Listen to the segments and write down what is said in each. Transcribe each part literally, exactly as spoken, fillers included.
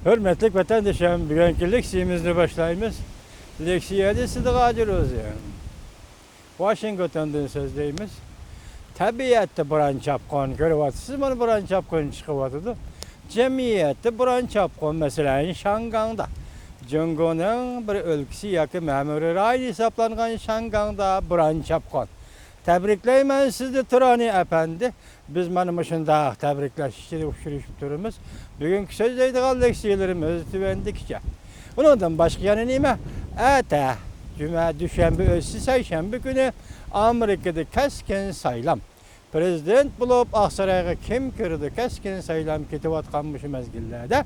ھۆرمەتلىك ۋەتەندىشىم، بۈگۈنكى لېكسىيىمىزنى باشلايمىز. لېكسىيەدە سىدىق ھاجى روزى. ۋاشىنگتوندىن سۆزلەيمىز. تەبىئەتتە بوران-چاپقۇن، كۆرۈۋاتىسىز، مانا بوران-چاپقۇن چىقىۋاتىدۇ. جەمئىيەتتە بوران-چاپقۇن، مەسىلەن، شياڭگاڭدا، جۇڭگونىڭ بىر ئۆلكىسى ياكى مەمۇرىي رايون ھېسابلانغان شياڭگاڭدا بوران-چاپقۇن. تەبرىكلەيمەن سىزنى، تۇرانى ئەپەندى. بىز مانا مۇشۇنداق تەبرىكلەش ئىچىدە ئۇچرىشىپ تۇرىمىز. بۈگۈنكى سۆزلەيدىغان لېكسىيەلىرىمىز تۆۋەندىكىچە. ئۇنىڭدىن باشقا يەنە نېمە؟ ئەتە، جۈمە، دۈشەنبە ئۆتسە، سەيشەنبە كۈنى ئامېرىكىدا كەسكىن سايلام. پىرېزىدېنت بولۇپ ئاقسارايغا كىم كىرىدۇ؟ كەسكىن سايلام كېتىۋاتقان مۇشۇ مەزگىللەردە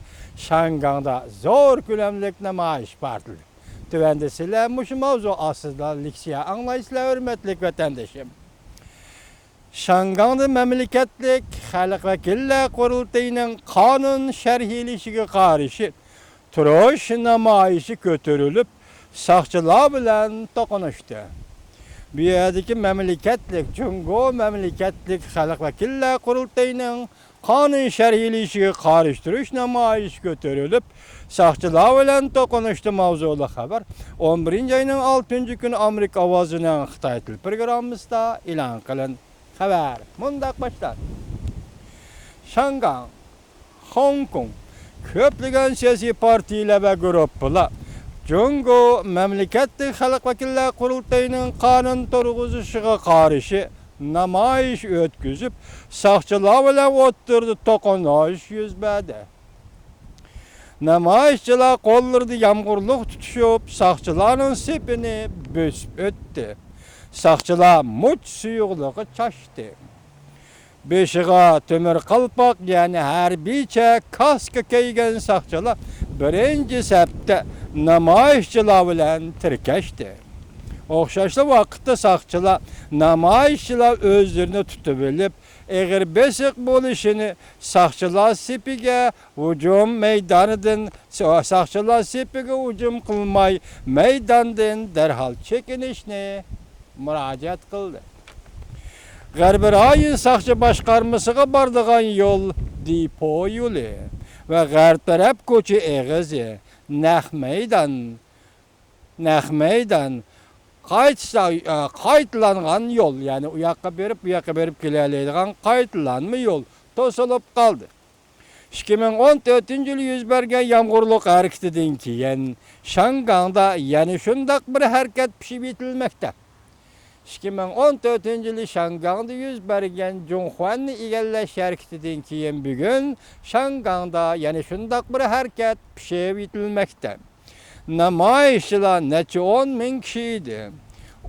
شياڭگاڭدا زور كۆلەملىك نامايىش بارتىلدى. تۆۋەندە سىلەر مۇشۇ ماۋزۇ ئاستىدا لېكسىيە ئاڭلايسىلەر، ھۆرمەتلىك ۋەتەندىشىم. شياڭگاڭدا مەملىكەتلىك خەلق ۋەكىللەر قۇرۇلتىيىنىڭ قانۇن شەرھلىشىگە قارشى تۇرۇش نامايىشى كۆتۈرۈلۈپ، ساقچىلار بىلەن توقۇنۇشتى. بۇ يەردىكى مەملىكەتلىك، جۇڭگو مەملىكەتلىك خەلق ۋەكىللەر قۇرۇلتىيىنىڭ قانۇن شەرھلىشىگە قارشى تۇرۇش نامايىشى كۆتۈرۈلۈپ، ساقچىلار بىلەن توقۇنۇشتى ماۋزۇلۇق خەۋەر ئون بىرىنچى ئاينىڭ ئالتىنچى كۈنى ئامېرىكا ئاۋازىنىڭ خىتاي تىل پروگراممىسىدا ئېلان قىلىندى. خەۋەر مۇنداق باشلانغان. شياڭگاڭ، خوڭكوڭ، كۆپلىگەن سىياسىي پارتىيىلەر ۋە گۇرۇپپىلار جۇڭگو مەملىكەتلىك خەلق ۋەكىللەر قۇرۇلتىيىنىڭ قانۇن تۇرغۇزۇشىغا قارشى نامايىش ئۆتكۈزۈپ، ساقچىلار بىلەن ئوتتۇرىدا توقۇنۇش يۈز بەردى. نامايىشچىلار قوللىرىدا يامغۇرلۇق تۇتۇشۇپ، ساقچىلارنىڭ سېپىنى بۆسۈپ ئۆتتى. ساقچىلار مۇچ سۇيۇقلۇقى چاچتى. بېشىغا تۆمۈر قالپاق، يەنى ھەربىيچە كاسكا كىيگەن ساقچىلار بىرىنچى سەپتە نامايىشچىلار بىلەن تىركەشتى. ئوخشاشلا ۋاقىتتا ساقچىلار نامايىشچىلار ئۆزلىرىنى تۇتۇۋېلىپ، ئېغىر بېسىق بولۇشىنى، ساقچىلار سېپىگە ھۇجۇم مەيدانىدىن، ساقچىلار سېپىگە ھۇجۇم قىلماي، مەيداندىن دەرھال چېكىنىشنى مۇراجىئەت قىلدى. غەربىي رايون ساقچى باشقارمىسىغا بارىدىغان يول دېپو يولى ۋە غەرب تەرەپ كوچا ئېغىزى، نەق مەيدان، نەق مەيدان، قايتىشتا-، ئە، قايتىلانغان يول، يەنى ئۇ ياققا بېرىپ، بۇ ياققا بېرىپ كېلەلەيدىغان قايتىلانما يول توسۇلۇپ قالدى. ئىككى مىڭ ئون تۆتىنچى يىلى يۈز بەرگەن يامغۇرلۇق ھەرىكىتىدىن كېيىن، شياڭگاڭدا يەنە شۇنداق بىر ھەرىكەت پىشىۋېتىلمەكتە. ئىككى مىڭ ئون تۆتىنچى يىلى شياڭگاڭدا يۈز بەرگەن جۇڭخۇەننى ئىگىلەش ھەرىكىتىدىن كېيىن، بۈگۈن شياڭگاڭدا يەنە شۇنداق بىر ھەرىكەت پىشىۋېتىلمەكتە. نامايىشچىلار نەچچە ئون مىڭ كىشى ئىدى.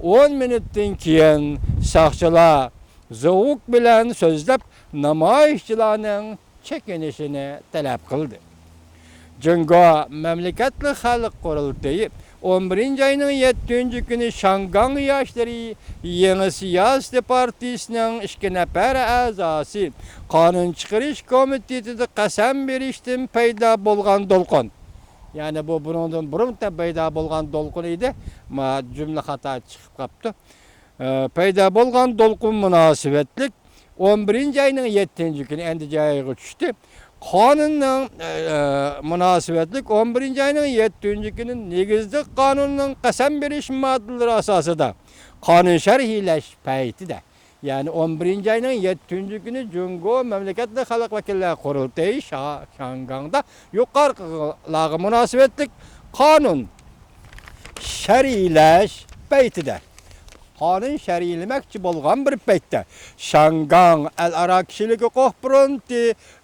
ئون مىنۇتتىن كېيىن ساقچىلار زوۋۇك بىلەن سۆزلەپ، نامايىشچىلارنىڭ چېكىنىشىنى تەلەپ قىلدى. جۇڭگو مەملىكەتلىك خەلق قۇرۇلتىيى ئون بىرىنچى ئاينىڭ يەتتىنچى كۈنى شياڭگاڭ ياشلىرى يېڭى سىياسىي پارتىيىسىنىڭ ئىككى نەپەر ئەزاسى قانۇن چىقىرىش كومىتېتىدا قەسەم بېرىشتىن پەيدا بولغان دولقۇن، يەنى بۇ بۇنىڭدىن بۇرۇن پەيدا بولغان دولقۇن ئىدى، ما جۈملە خاتا چىقىپ قاپتۇ. ئە، پەيدا بولغان دولقۇن مۇناسىۋەتلىك ئون بىرىنچى ئاينىڭ يەتتىنچى كۈنى ئەندىجان ئايىغا چۈشتى. قانۇننىڭ، ئە، مۇناسىۋەتلىك ئون بىرىنچى ئاينىڭ يەتتىنچى كۈنى نېگىزلىك قانۇننىڭ قەسەم بېرىش ماددىلىرى ئاساسىدا قانۇن شەرھلەش پەيتىدە، يەنى ئون بىرىنچى ئاينىڭ يەتتىنچى كۈنى جۇڭگو مەملىكەتلىك خەلق ۋەكىللەر قۇرۇلتىيى شا-، شياڭگاڭدا يۇقىرىقىلارغا مۇناسىۋەتلىك قانۇن شەرھلەش پەيتىدە، قانۇن شەرھلىمەكچى بولغان بىر پەيتتە، شياڭگاڭ ئەلئارا كىشىلىك ھوقۇق فرونتى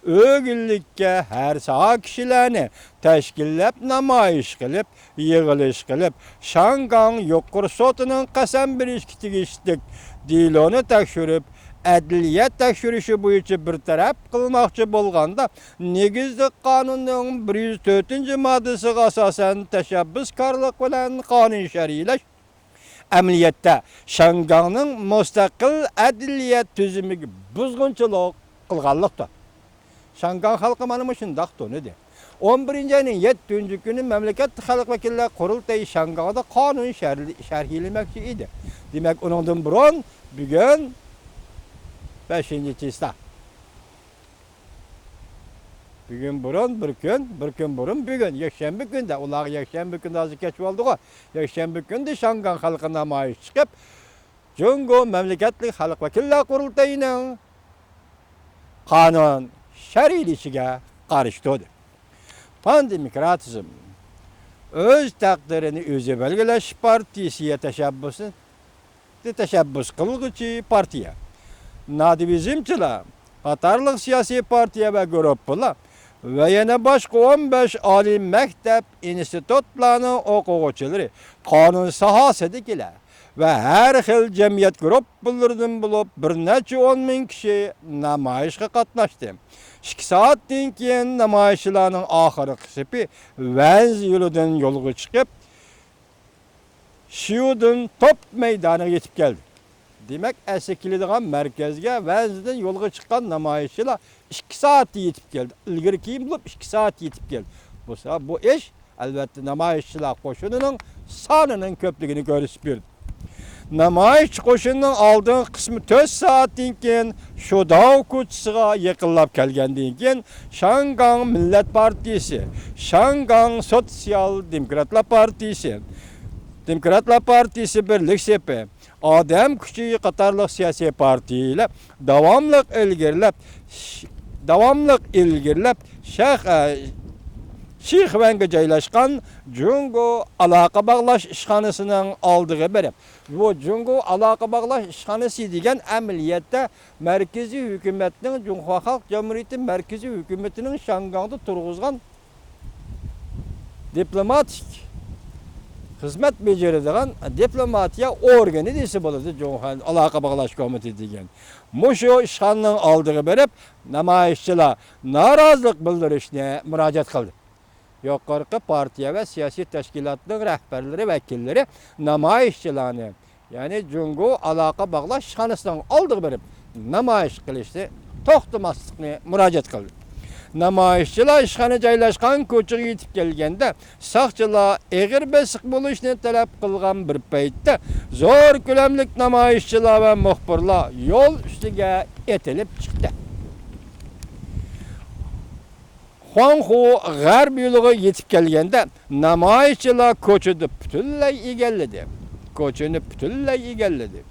ئۆگۈنلۈككە ھەر ساھە كىشىلەرنى تەشكىللەپ نامايىش قىلىپ، يىغىلىش قىلىپ، شياڭگاڭ يۇقىرى سوتىنىڭ قەسەم بېرىشكە تېگىشلىك دېلونى تەكشۈرۈپ، ئەدلىيە تەكشۈرۈشى بويىچە بىر تەرەپ قىلماقچى بولغاندا، نېگىزلىك قانۇننىڭ بىر يۈز تۆتىنچى ماددىسىغا ئاساسەن تەشەببۇسكارلىق بىلەن قانۇن شەرھلەش ئەمەلىيەتتە شياڭگاڭنىڭ مۇستەقىل ئەدلىيە تۈزۈمىگە بۇزغۇنچىلىق قىلغانلىقتۇر. شياڭگاڭ خەلقى مانا مۇشۇنداق تونۇدى. ئون بىرىنچى ئاينىڭ يەتتىنچى كۈنى مەملىكەت خەلق ۋەكىللەر قۇرۇلتىيى شياڭگاڭدا قانۇن شەرھلى-، شەرھلىمەكچى ئىدى. دېمەك، ئۇنىڭدىن بۇرۇن بۈگۈن بەشىنچى چىسلا. بۈگۈن بۇرۇن بىر كۈن، بىر كۈن بۇرۇن بۈگۈن، يەكشەنبە كۈندە، ئۇلارغا يەكشەنبە كۈنى ھازىر كەچ بولدىغۇ، يەكشەنبە كۈندە شياڭگاڭ خەلقى نامايىش چىقىپ، جۇڭگو مەملىكەتلىك خەلق ۋەكىللەر قۇرۇلتىيىنىڭ قانۇن شەرئىيلىشىگە قارشى تۇردى. پان دېموكراتىزم ئۆز تەقدىرىنى ئۆزى بەلگىلەش پارتىيىسى تەشەببۇسى تەشەببۇس قىلغۇچى پارتىيە، نادىۋىزمچىلار قاتارلىق سىياسىي پارتىيە ۋە گۇرۇپپىلار ۋە يەنە باشقا ئون بەش ئالىي مەكتەپ، ئىنستىتۇتلارنىڭ ئوقۇغۇچىلىرى، قانۇن ساھەسىدىكىلەر ۋە ھەر خىل جەمئىيەت گۇرۇپپىلىرىدىن بولۇپ بىر نەچچە ئون مىڭ كىشى نامايىشقا قاتناشتى. ئىككى سائەتتىن كېيىن نامايىشچىلارنىڭ ئاخىرقى سېپى ۋەنز يولىدىن يولغا چىقىپ، شيۇدىن توپ مەيدانىغا يېتىپ كەلدى. دېمەك، ئەسلى كېلىدىغان مەركەزگە ۋەنزدىن يولغا چىققان نامايىشچىلار ئىككى سائەتتە يېتىپ كەلدى. ئىلگىرى كېيىن بولۇپ ئىككى سائەت يېتىپ كەلدى. بولسا بۇ ئىش، ئەلۋەتتە، نامايىشچىلار قوشۇنىنىڭ سانىنىڭ كۆپلۈكىنى كۆرسىتىپ بېرىدۇ. نامايىشچى قوشۇننىڭ ئالدىنقى قىسمى تۆت سائەتتىن كېيىن شۇداۋ كوچىسىغا يېقىنلاپ كەلگەندىن كېيىن، شياڭگاڭ مىللەت پارتىيىسى، شياڭگاڭ سوتسىيال دېموكراتلار پارتىيىسى، دېموكراتلار پارتىيىسى بىرلىك سېپى، ئادەم كۈچى قاتارلىق سىياسىي پارتىيىلەر داۋاملىق ئىلگىرىلەپ، داۋاملىق ئىلگىرىلەپ، شەخ-، ئە، شىخۋەنگە جايلاشقان جۇڭگو ئالاقە باغلاش ئىشخانىسىنىڭ ئالدىغا بېرىپ، بۇ جۇڭگو ئالاقە باغلاش ئىشخانىسى دېگەن ئەمەلىيەتتە مەركىزىي ھۆكۈمەتنىڭ، جۇڭخۇا خەلق جۇمھۇرىيىتى مەركىزىي ھۆكۈمىتىنىڭ شياڭگاڭدا تۇرغۇزغان دىپلوماتىك خىزمەت بېجىرىدىغان دىپلوماتىيە ئورگىنى دېسە بولىدۇ، جۇڭخۇا ئالاقە باغلاش كومىتېتى دېگەن. مۇشۇ ئىشخانىنىڭ ئالدىغا بېرىپ، نامايىشچىلار نارازىلىق بىلدۈرۈشنى مۇراجىئەت قىلدى. يۇقىرىقى پارتىيە ۋە سىياسىي تەشكىلاتنىڭ رەھبەرلىرى، ۋەكىللىرى نامايىشچىلارنى، يەنى جۇڭگو ئالاقە باغلاش ئىشخانىسىنىڭ ئالدىغا بېرىپ نامايىش قىلىشنى توختىماسلىقنى مۇراجىئەت قىلدى. نامايىشچىلار ئىشخانا جايلاشقان كوچىغا يېتىپ كەلگەندە، ساقچىلار ئېغىر بېسىق بولۇشنى تەلەپ قىلغان بىر پەيتتە، زور كۆلەملىك نامايىشچىلار ۋە مۇخبىرلار يول ئۈستىگە ئېتىلىپ چىقتى. خۇاڭخۇ غەرب يولىغا يېتىپ كەلگەندە، نامايىشچىلار كوچىدا پۈتۈنلەي ئىگىلىدى. كوچىنى پۈتۈنلەي ئىگىلىدى.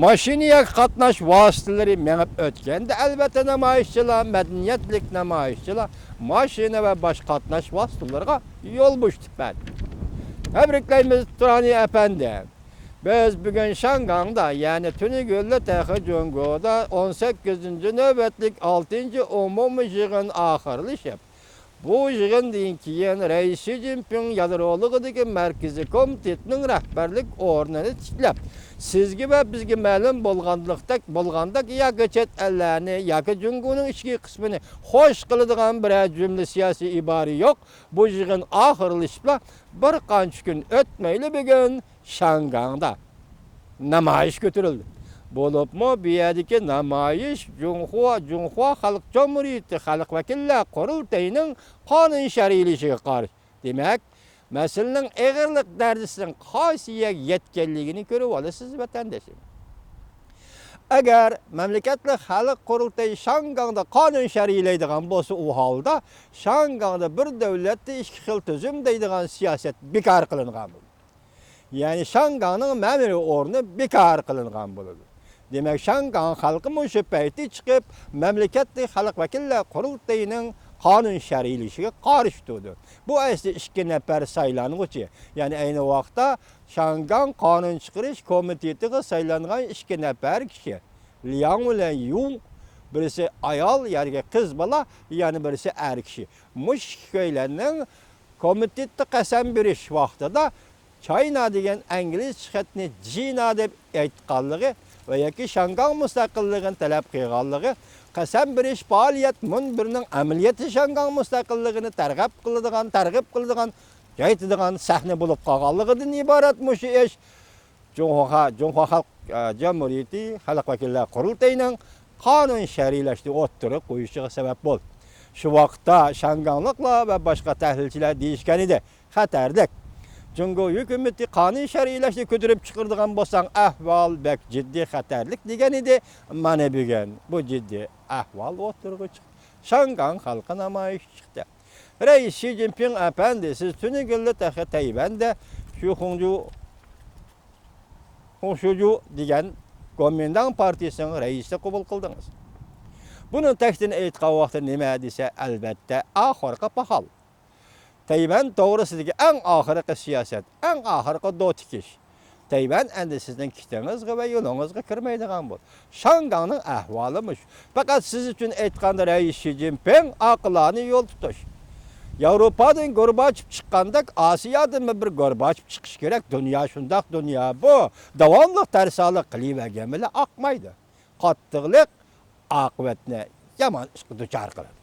ماشىنا ياكى قاتناش ۋاسىتىلىرى مېڭىپ ئۆتكەندە، ئەلۋەتتە، نامايىشچىلار، مەدەنىيەتلىك نامايىشچىلار ماشىنا ۋە باشقا قاتناش ۋاسىتىلىرىغا يول بوشىتىپ بەردى. تەبرىكلەيمىز، تۇرانى ئەپەندى! بىز بۈگۈن شياڭگاڭدا، يەنى تۈنۈگۈنلا تېخى جۇڭگودا ئون سەككىزىنچى نۆۋەتلىك ئالتىنچى ئومۇمىي يىغىن ئاخىرلىشىپ، بۇ يىغىندىن كېيىن رەئىس شى جىنپىڭ يادرولۇقىدىكى مەركىزىي كومىتېتنىڭ رەھبەرلىك ئورنىنى تىكلەپ، سىزگە ۋە بىزگە مەلۇم بولغانلىقتەك، بولغاندەك ياكى چەت ئەللەرنى ياكى جۇڭگونىڭ ئىچكى قىسمىنى خوش قىلىدىغان بىرەر جۈملە سىياسىي ئىبارە يوق. بۇ يىغىن ئاخىرلىشىپلا بىر قانچە كۈن ئۆتمەيلا بۈگۈن شياڭگاڭدا نامايىش كۆتۈرۈلدى. بولۇپمۇ بۇ يەردىكى نامايىش جۇڭخۇا، جۇڭخۇا خەلق جۇمھۇرىيىتى خەلق ۋەكىللەر قۇرۇلتىيىنىڭ قانۇن شەرئىيلىشىگە قارشى. دېمەك، مەسىلىنىڭ ئېغىرلىق دەرىجىسىنىڭ قايسى يەرگە يەتكەنلىكىنى كۆرۈۋالىسىز، ۋەتەندىشىم. ئەگەر مەملىكەتلىك خەلق قۇرۇلتىيى شياڭگاڭدا قانۇن شەرئىيلەيدىغان بولسا، ئۇ ھالدا شياڭگاڭدا بىر دۆلەتتە ئىككى خىل تۈزۈم دەيدىغان سىياسەت بىكار قىلىنغان بولىدۇ. يەنى شياڭگاڭنىڭ مەمۇرىي ئورنى بىكار قىلىنغان بولىدۇ. دېمەك، شياڭگاڭ خەلقى مۇشۇ پەيتتە چىقىپ، مەملىكەتلىك خەلق ۋەكىللەر قۇرۇلتىيىنىڭ قانۇن شەرئىيلىشىگە قارشى تۇرىدۇ. بۇ ئەسلى ئىككى نەپەر سايلانغۇچى، يەنى ئەينى ۋاقىتتا شياڭگاڭ قانۇن چىقىرىش كومىتېتىغا سايلانغان ئىككى نەپەر كىشى، لياڭ بىلەن يۇڭ، بىرسى ئايال، يەنى قىز بالا، يەنە بىرسى ئەر كىشى. مۇشۇ ئىككىيلەننىڭ كومىتېتتا قەسەم بېرىش ۋاقتىدا چاينا دېگەن ئىنگلىزچە خەتنى جىنا دەپ ئېيتقانلىقى ۋە ياكى شياڭگاڭ مۇستەقىللىقىنى تەلەپ قىلغانلىقى، قەسەم بېرىش پائالىيەت مۇنبىرىنىڭ ئەمەلىيەتتە شياڭگاڭ مۇستەقىللىقىنى تەرغىب قىلىدىغان، تەرغىب قىلىدىغان، يايىتىدىغان سەھنە بولۇپ قالغانلىقىدىن ئىبارەت مۇشۇ ئىش. جۇڭخۇا، جۇڭخۇا خەلق، ئە، جۇمھۇرىيىتى خەلق ۋەكىللەر قۇرۇلتىيىنىڭ قانۇن شەرئىيلەشنى ئوتتۇرىغا قويۇشىغا سەۋەب بولدى. شۇ ۋاقىتتا شياڭگاڭلىقلار ۋە باشقا تەھلىلچىلەر دېيىشكەن ئىدى، خەتەرلىك. جۇڭگو ھۆكۈمىتى قانۇن شەرئىيلەشنى كۆتۈرۈپ چىقىرىدىغان بولساڭ، ئەھۋال بەك جىددىي خەتەرلىك دېگەن ئىدى. مانا بۈگۈن بۇ جىددىي ئەھۋال ئوتتۇرىغا چىقتى. شاڭگاڭ خەلقى نامايىشقا چىقتى. رەئىس شى جىنپىڭ ئەپەندى، سىز تۈنۈگۈنلا تېخى تەيۋەندە شۇخۇڭجۇ، خۇڭشۇجۇ دېگەن گومىنداڭ پارتىيىسىنىڭ رەئىسىنى قوبۇل قىلدىڭىز. بۇنىڭ تەكتىنى ئېيتقان ۋاقتى نېمە دېسە، ئەلۋەتتە، ئاخىرقى پاخال. تەيۋەن توغرىسىدىكى ئەڭ ئاخىرقى سىياسەت، ئەڭ ئاخىرقى دو تىكىش. تەيۋەن ئەمدى سىزنىڭ كېتىڭىزگە ۋە يولىڭىزغا كىرمەيدىغان بولدى. شاڭگاڭنىڭ ئەھۋالى مۇشۇ. پەقەت سىز ئۈچۈن ئېيتقاندا، رەئىس شى جىنپىڭ ئاقىلانە يول تۇتۇش. ياۋروپادىن گورباچېف چىققاندەك، ئاسىيادىنمۇ بىر گورباچېف چىقىشى كېرەك. دۇنيا شۇنداق دۇنيا بۇ. داۋاملىق تەرسالىق قىلىۋەرگەن بىلەن ئاقمايدۇ. قاتتىقلىق ئاقىۋەتنى يامان ئىشقا دۇچار قىلىدۇ.